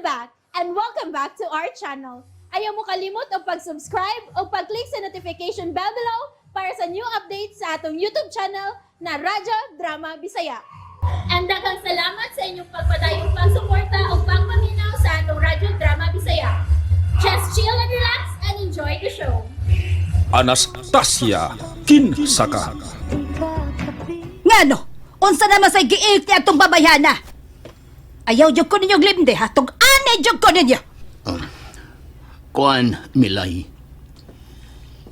I'm back and welcome back to our channel. Ayaw mo kalimot og pag-subscribe o pag-click sa notification bell below para sa new updates sa atong YouTube channel na Radyo Drama Bisaya. And daghang salamat sa inyong pagpadayong pagsuporta o pagpaminaw sa atong Radyo Drama Bisaya. Just chill and relax and enjoy the show. Anastasia Kinsaka. Ngano? Unsa naman say giilt ni atong babayhana? Ayaw jud ko ninyong limde ha, tug ani jud ko ninyo. Kuan, Milay.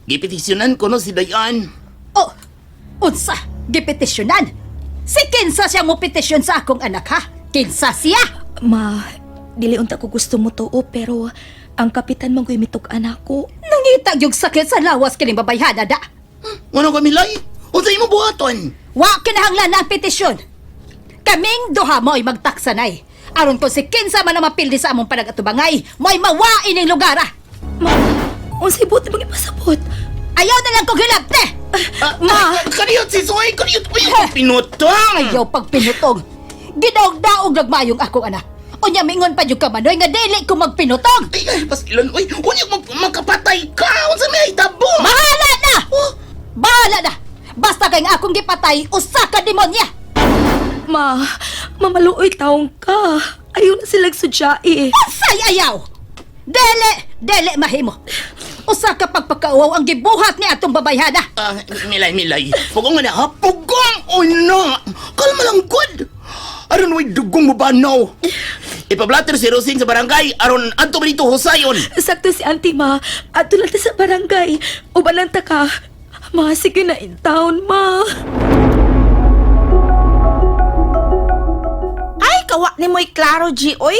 Gipetisyonan ko no si Dayan. Oh, unsa? Gipetisyonan? Si kinsa siya mo petisyon sa akong anak ha? Kinsa siya? Ma, dili unta ko gusto mo tuo pero ang kapitan man ko'y mitug-an ako. Nangita yung sakit sa lawas kining babayhana da. Ano ka, Milay? Unsa imo buhaton? Wa kinahanglan na ang petisyon. Kaming duha mo'y magtaksanay. Aron kung si kinsa man ang mapildi sa among panag-atubangay, mo'y mawain ning lugar ah. Ma, unsay buot bang ipasabot? Ayaw na lang kong hilabte! Ma! Kaniyot si Zoe! Kaniyot! Uy, pinutong! Ayaw pagpinutong. Ginaog-daog nagmayong akong anak. Unya mingon pa yung kamanoy nga dili ko magpinutong. Ay, ay, basilan. Uy, unya magkapatay ka! Unsa may hitabo? Bahala na! Bahala na! Basta kay nga akong gipatay, usa ka demonya! Ma, mamaluoy taong ka. Ayaw na silang sudyai. Unsay ayaw! Dili, dili mahimo. Usa ka pagpakauwaw ang gibuhat ni atong babayhana. Ah, Milay, Milay. Pugong na ha? Pugong! Oh, no! Kalma lang, good! Aron way dugong mo ba, no? Ipablatter si Rosing sa barangay, aron adto ba dito husayon? Sakto si auntie ma. Ato lang ta sa barangay. Uban lang ta ka. Ma, sige na in town, ma. Ay, kawa ni mo'y klaro, G, oy.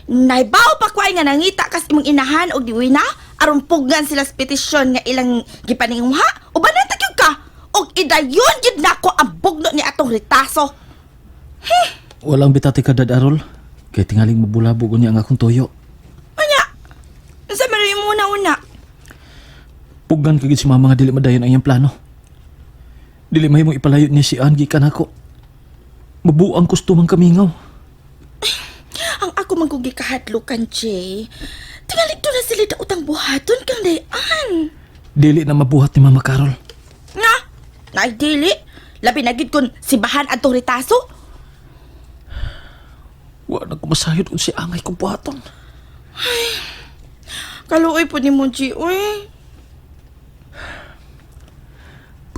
Naibaw pa ko ay nga nangita kas imong inahan og diwina aron pugnan sila sa petisyon nga ilang gipaninguha. Uban na tagyog ka. Og idayon gid nako ang bugno ni atong ritaso. Walang bitati ka, Dad Arol. Kay tingaling mabulabog niya ang akong toyo. Unya. Unsa man rin mo una-una? Pugnan kagid si mama nga dili madayon ang iyang plano. Dili mahimong ipalayo niya si Ann gikan ako. Mabuang kustumang kamingaw. Ang ako man kong gikahadlukan, Jay. Tingali to na sila daotang buhaton kang dayan. Dili na mabuhat ni Mama Carol. Nga, naay dili. Labi na gid kun sibahan atong ritaso. Wa na ko masayod kung si angay kong buhaton. Kaluoy po ni mo, G, oy.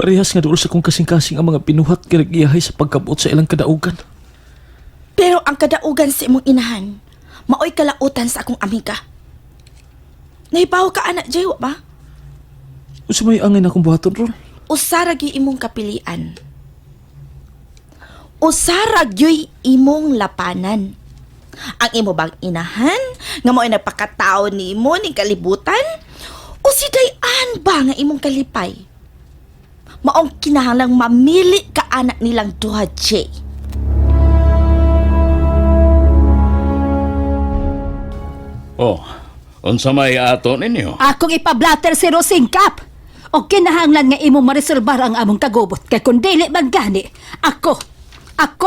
Parehas nga dool sa kong kasing-kasing ang mga pinuhat kay nag-iyahay sa pagkabot sa ilang kadaugan. Pero ang kadaugan sa imong inahan, maoy kalautan sa akong amiga. Nahibaw ka anak, Jay, wa ba? Unsa may angay na akong buhaton, Rol? Usara gyud imong kapilian. Usara gyud imong lapanan. Ang imo bang inahan nga mao'y nagpakatao nimo ning kalibutan? O si Dayan ba nga imong kalipay? Maong kinahanglang mamili ka anak nilang duha, Jay. Oh, unsa may ato ninyo? Akong ipablatter si Rosing Cap. O kinahanglan nga imong maresolbar ang among kagubot. Kay kung dili man gani, ako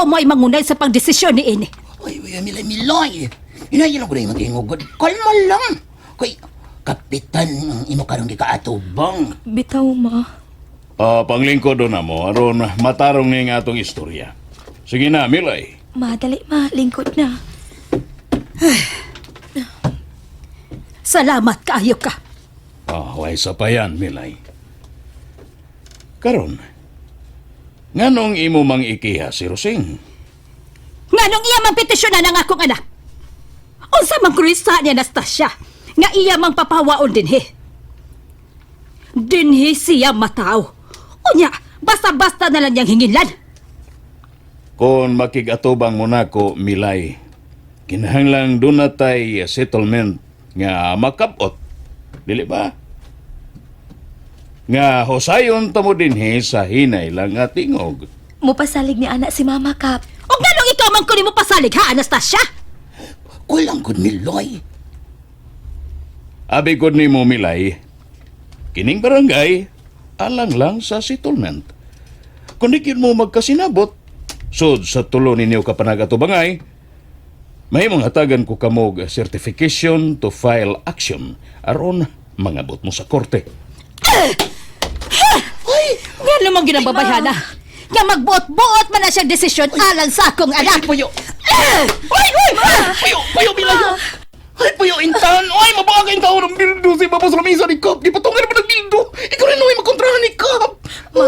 mo'y mangunay sa pagdesisyon ni ini. Uy, uy, Milay, Milay. Inayin ako na yung mag-ingugod. Kalma lang. Kay, kapitan ang imo karong gikaatubang. Bitaw, ma. Ah, panglingkod na mo aron matarong ning atong istorya. Sige na, Milay. Ma, dali ma. Lingkod na. Salamat kaayo ka. Ah, way sa pa yan, Milay. Karon, nganong imo mang ikiha si Rosing? Nganong iya mang petisyonan ang akong anak? Unsa man kurisa ni Anastasia nga iya mang papawaon dinhi? Dinhi siya mataw. Unya, basta-basta na lang niyang hingilan. Kung makigatubang mo nako, Milay, kinahanglang doon na tay settlement nga makabot. Dili ba? Nga hosayon tamo dinhi sa hinay lang nga tingog. Mupasalig ni anak si mama, Kap. O nganong ikaw man kunin mo pasalig ha, Anastasia? Kulang gud, Miloy. Abi gud nimo Milay, kining barangay alang lang sa settlement. Kung di gyud mo magkasinabot, sud sa tulo ninyo kapanag-atubangay, Mahimong hatagan ko kamog certification to file action aron mangabot mo sa korte. Nga namang ginababayhana. Nga magbuot-buot man na siyang desisyon alang sa akong anak. Puyo. Ay, ay! Puyo, puyo, Milay. Ay, puyo, intan. Ay, mabagay in taon ang bildo si Babos Lamisa ni Kap. Di patungan naman ang bildo. Ikaw rin ay makontrahan ni Kap. Ma,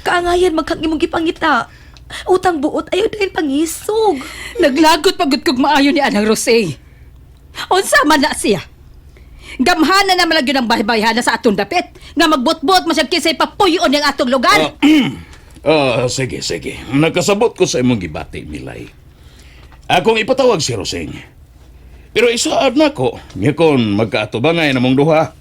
kaangayan magkang imong gipangita. Utang buot ayaw dahil pangisog. Naglagot pagod kog maayo ni Anang Rosé. Unsa man na siya? Gamhana naman lang yun ang baybayhana sa atong dapit. Nga magbuot-buot man siya kinsay papuyon ang atong lugar. Ah, sige, sige. Nakasabot ko sa imong gibati, Milay. Akong ipatawag si Roseng. Pero isaad nako, nga kon magkaatubangay namong duha,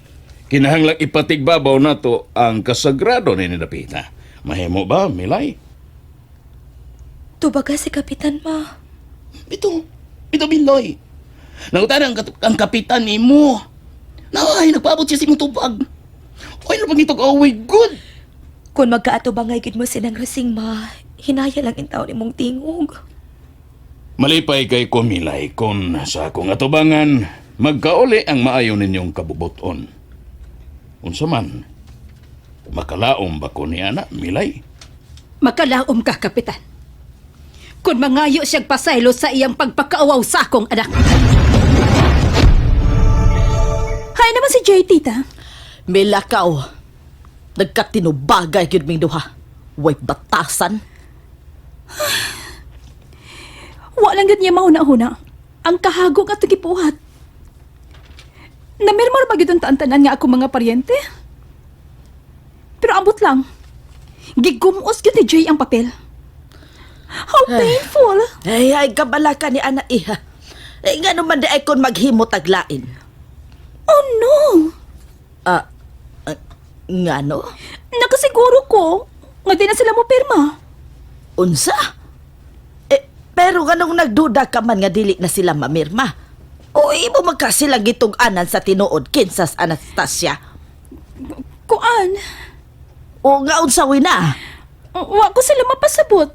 kinahanglang ipatigbabaw nato ang kasagrado ni Dapita. Mahimo ba, Milay? Tubaga si Kapitan, ma. Ito, ito, Milay. Nangutan ang kapitan ni mo. Nay, nagpaabot siya sa imong tubag. Ay, napag itong away, good. Kung magkaatubangay gid mo sinang Rosing, ma, hinaya lang in taon imong tingog. Malipay kay ko, Milay, kon sa akong atubangan, magkauli ang maayo ninyong kabubuton. Unsa man, makalaom ba ko ni ana, Milay? Makalaom ka, Kapitan. Kung mangayo siyang pasaylo sa iyang pagpakaawaw sa akong anak. Hay naman si Jay, tita. Milakaw. Nagkatinubagay gyud ming duha. Way batasan. Wa lang gud niya mahuna-huna. Ang kahago nga gipuhat. Namirmar ba gyud ang taan-tanan nga ako mga paryente? Pero ambot lang. Gigumos gyud ni Jay ang papel. How painful! Ay, ay, kabala ka ni Ana iha. Eh, nga naman di ay kon maghimo taglain. Oh no! Ah, ah, ngano? Nakasiguro ko nga di na sila mo pirma. Unsa? Eh, pero nganong nagduda ka man nga dili na sila mamirma? O imo magka silang gitug-anan sa tinuod kinsas Anastasia? Kuan, O nga unsa na? wa ko sila mapasabot.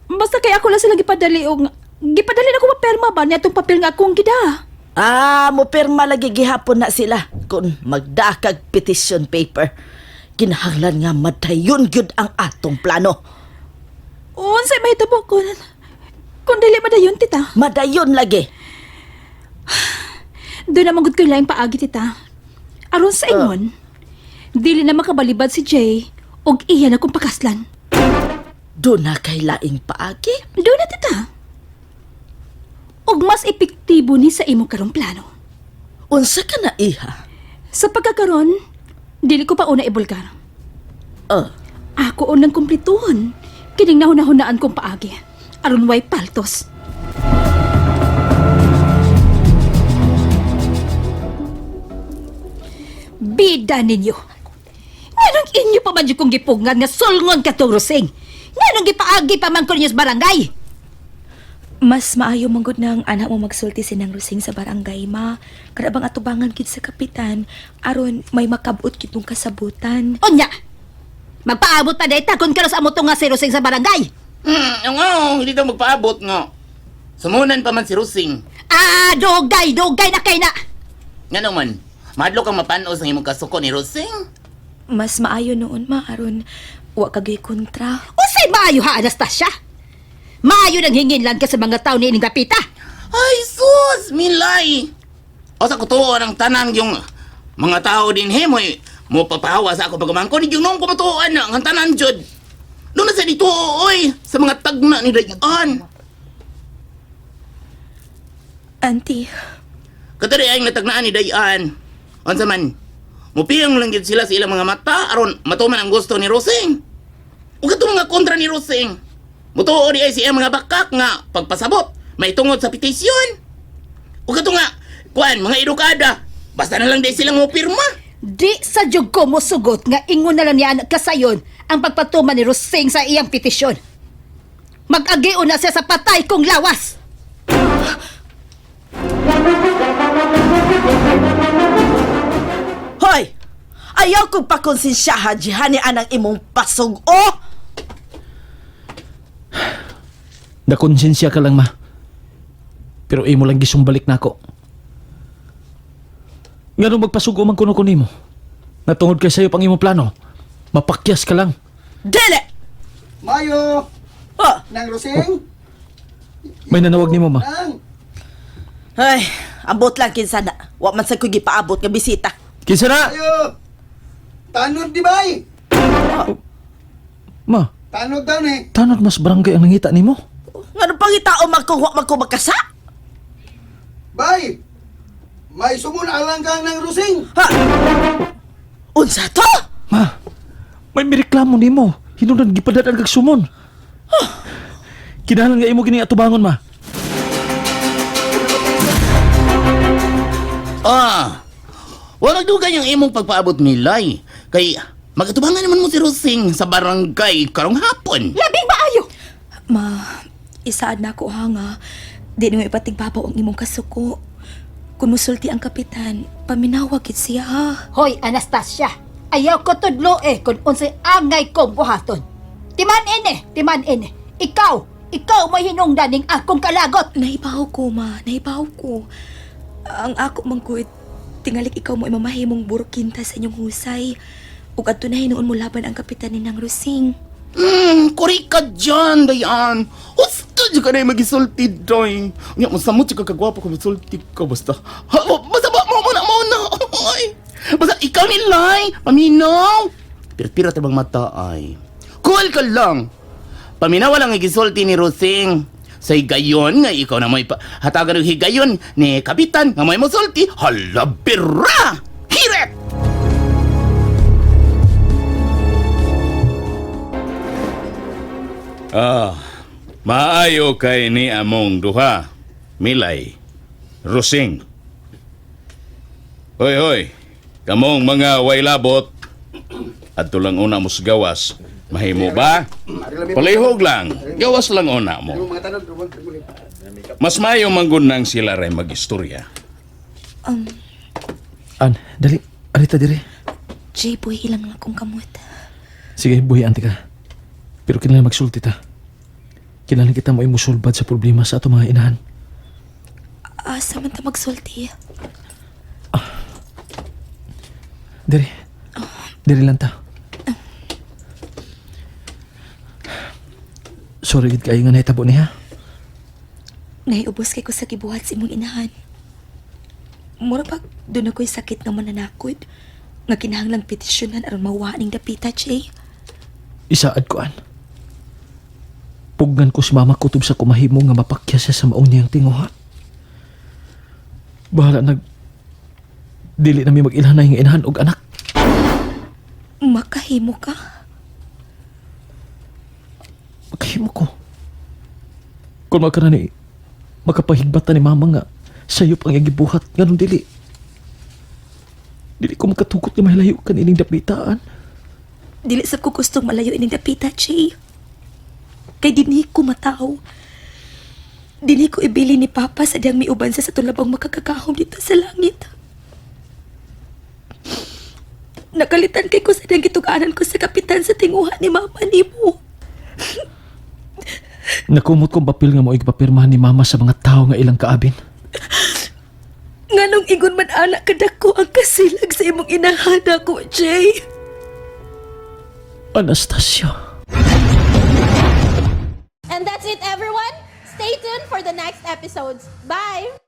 Basta kay ako lang sila gipadali og gipadali na ko mapirma ba niya atong papel nga akong gida. Ah, mo pirma lagi gihapon na sila kung magdakag petition paper. Kinahanglan nga madayon gyud ang atong plano. Unsay mahitabo ko? Kung dili madayon, tita. Madayon lagi. Doon naman gud ko laing paagi, tita. Aron sa ingon, dili na makabalibad si Jay og iya na kong pakaslan. Doon na kay laing paagi. Doon na, tita. Og mas epektibo ni sa imo karong plano. Unsa ka na iha? Sa pagkakaron, dili ko pa una ibulgar. Ako unang kumplituhon. Kining nahunahunaan kong paagi. Aron way paltos. Bida ninyo. Nganong inyo pa man yung kong gipugngan nga sulngon ka tong Rosing? Nganong gipaagi pa man ko ninyo sa barangay? Mas maayo manggod na ang anak mo magsulti sinang Rosing sa barangay, ma. Kada bang atubangan gid sa kapitan, aron may makabot gid mong kasabutan. Unya, magpaabot pa dayta kung karos amo to nga si Rosing sa barangay. Nga, hindi daw magpaabot nga. Sumunan pa man si Rusing. Ah, dugay, dugay na kay na. Nga naman, madlo kang mapanos ang imong kasuko ni Rusing. Mas maayo noon, ma, aron wa kagay kontra. Unsay maayo ha, Anastasia? Maayo nang hingin lang ka sa mga tao ni ining dapita. Ay, sus! Milay! O sa kutuon ang tanan yung mga tao din he, mo, mo papahawa sa ako pagkamangko ni yung noong kumatuan na ang tanan jud. Doon na sa dito, oy, sa mga tagna ni Dayan. Auntie, Katari ay natagnaan ni Dayan. Unsa man, mupiyang lang gyud sila sa ilang mga mata aron matuman ang gusto ni Rosing. Ug katong mga kontra ni Rosing. Mutuo di ay siya mga bakak nga pagpasabot may tungod sa petisyon. Ug kato nga kuan mga edukada, basta na lang di silang mopirma. Di sa jug ko mosugot nga ingon na lang niya anak kasayon ang pagpatuman ni Rosing sa iyang petisyon. Mag-agio na siya sa patay kong lawas. Hoy! Ayaw kong pakonsensyahan jihani anang imong pasog oh! Nakonsensya ka lang, ma. Pero imo lang gisumbalik nako. Nganong magpasugo man kuno ko nimo? Natungod kay sayo pang imong plano. Mapakyas ka lang. Dili! Mayo! Oh. Nang Rosing! May nanawag nimo, ma. Nang! Ay, ambot lang kinsa na. Wa man sa ko gipaabot nga bisita. Kinsa na? Mayo! Tanod di bay! Ma, Tanod daw ni! tanod mas barangay ang nangita nimo. Ngano pangitao man ko wa man ko magkasa? Bay! May sumun alang kang nang Rosing! Ha? Unsa to? Ma, may mireklamo nimo. Hinungdan gipadad kag sumon. Kinahanglan nga imo kini atubangon, ma. Ah, wala dugay ang imong pagpaabot, Milay. Kay magatubangan naman mo si Rosing sa barangay karong hapon. Labing maayo. Ma, isaad na ako ha nga. Di nimo ipatigbabaw ang imong kasuko. Kung musulti ang kapitan, paminawag gid siya ha. Hoy, Anastasia. Ayaw ko tudlo eh kung unsay angay ko buhaton. Timan ini, timan ini. Ikaw, ikaw may hinungdan ning akong kalagot. Nahibaw ko, ma. Nahibaw ko. Ang ako man gud, tingalik ikaw mo imamahimong burkinta sa inyong husay. Ug adto na hinuon mo laban ang kapitan ni Nang Rosing. Kuri ka dyan, Dayan. Husto dyan ka na yung magisulti, Doy. Unya, masamot dyan ka kagwapo kung masulti ka. Basta, ha, basta ba, mo na, mo na. Ay. Basta, ikaw ni Lai, paminaw. Pira-pira tabang mata, ay. Cool ka lang. Paminaw lang igisulti ni Rosing. Sa higayon nga ikaw na may hatagan ng higayon ni Kapitan nga may musulti. Hala, bira! Hiret! Ah, maayo kay ni among duha. Milay, Rosing. Hoy, hoy. Kamong mga waylabot. Adto lang una mo sa gawas. Mahimo ba? Palihog lang. Gawas lang una mo. Mga tanod, Mas maayo manggod nang sila ray magistorya. An, dali. Arita dire. Jay, buhi ilang lang akong kamot. Sige, buhi ante ka. Pero kinahanglan magsulti ta. Kinahanglan kita mo imusulbad sa problema sa ato mga inahan. Asa man ta magsulti? Diri. Diri lang ta. Sorry gid kayo nga nahitabo niya. Nahiubos kay ko sa gibuhat sa imong inahan. Mura pag doon ako'y sakit nga mananakod, nga kinahanglang petisyonan aron mawa ning dapita, Jay. Isaad ko an. Pugnan ko si mama kutob sa kumahimo nga mapakya siya sa maong niyang tinguha. Bahala nag dili na mi mag-ilhanay nga inahan og anak. Makahimo ka? Makahimo ko. Kung makara ni makapahigbata ni mama nga sayop ang iyang gibuhat nganong dili. Dili ko makatugot nga mahilayo kanining dapitaan. Dili sab ko gustong malayo ining dapita, Jay. Kay dinhi ko mataw. Dinhi ko ibili ni Papa sa diyang miuban sa tulabang makakakahom dito sa langit. Nakalitan kay ko sa diyang gitug-anan ko sa kapitan sa tinguha ni Mama nimo. Nakumot kong papel nga mo'y gipapirmahan ni mama sa mga tao nga ilang kaabin. Nganong ingon man anak kadako ang kasilag sa imong inahan ako, Jay. Anastasia. And that's it, everyone. Stay tuned for the next episodes. Bye!